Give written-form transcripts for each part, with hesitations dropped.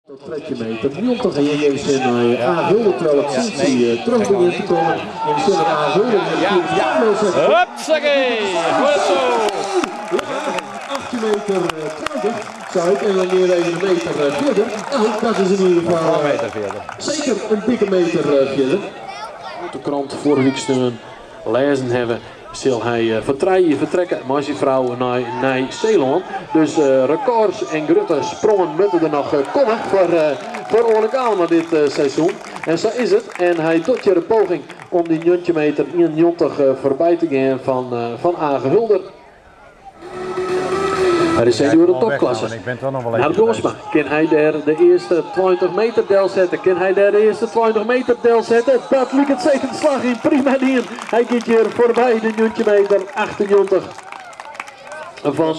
Tot 13 meter 90 en je geeft naar A. Hulde terwijl het Sinsi terug begint te komen. En we zullen A. Hulde Ja, Hupsakee! Goed zo! 18 meter 20 zou ik en dan weer even een meter verder. Nou, dat is in ieder geval Een meter verder. Zeker een dikke meter verder. De krant vorige week steun lezen hebben, zal hij vertrekken, vertrekken maar zijn vrouw naar Nij-Zeeland. Dus records en grote sprongen moeten er nog komen voor Oane Galema dit seizoen. En zo is het. En hij doet hier een poging om die 90 meter 91 voorbij te gaan van Age Hulder. Maar de senioren topklasse. Ik ben toch nog wel Naar even Bronsma. Kan hij daar de eerste 20 meter del zetten? Kan hij daar de eerste 20 meter del zetten? Dat liep het zeker de slag in. Prima dien. Hij gaat hier voorbij de 90 meter 98 van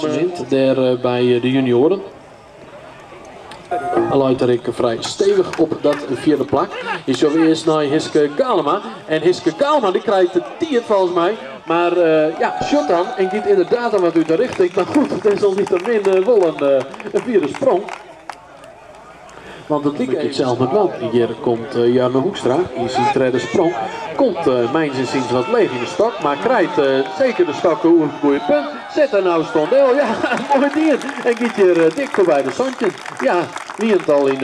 daar bij de junioren. Luiterik vrij stevig op dat vierde plak. Is zo eerst naar Hiske Galema. En Hiske Galema die krijgt de tiert volgens mij. Maar ja, shot dan en gaat inderdaad dan wat uit de richting. Maar goed, het is al niet te min wel een vierde sprong. Want het liep even zelf met want. Hier komt Jarno Hoekstra in zijn tweede sprong. Komt mijns inziens wat leeg in de stok. Maar krijgt zeker de stok op het goede punt. Zet er nou stond. Ja, mooi ding. En gaat hier dik voorbij de zandje. Ja, wie het al in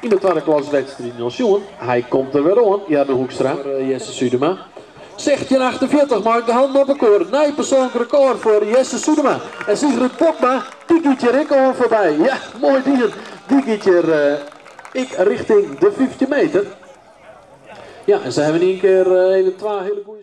de tweede klasse wedstrijd nog jongen. Hij komt er weer aan, Jarno Hoekstra. Jesse Sudema. 16,48 maakt de hand op record. Nij persoonlijk record voor Jesse Sudema. En Sigrid Bokma, die gaat hier ik al voorbij. Ja, mooi ding. Die gaat hier ik richting de 50 meter. Ja, en ze hebben in één keer even twee hele goede.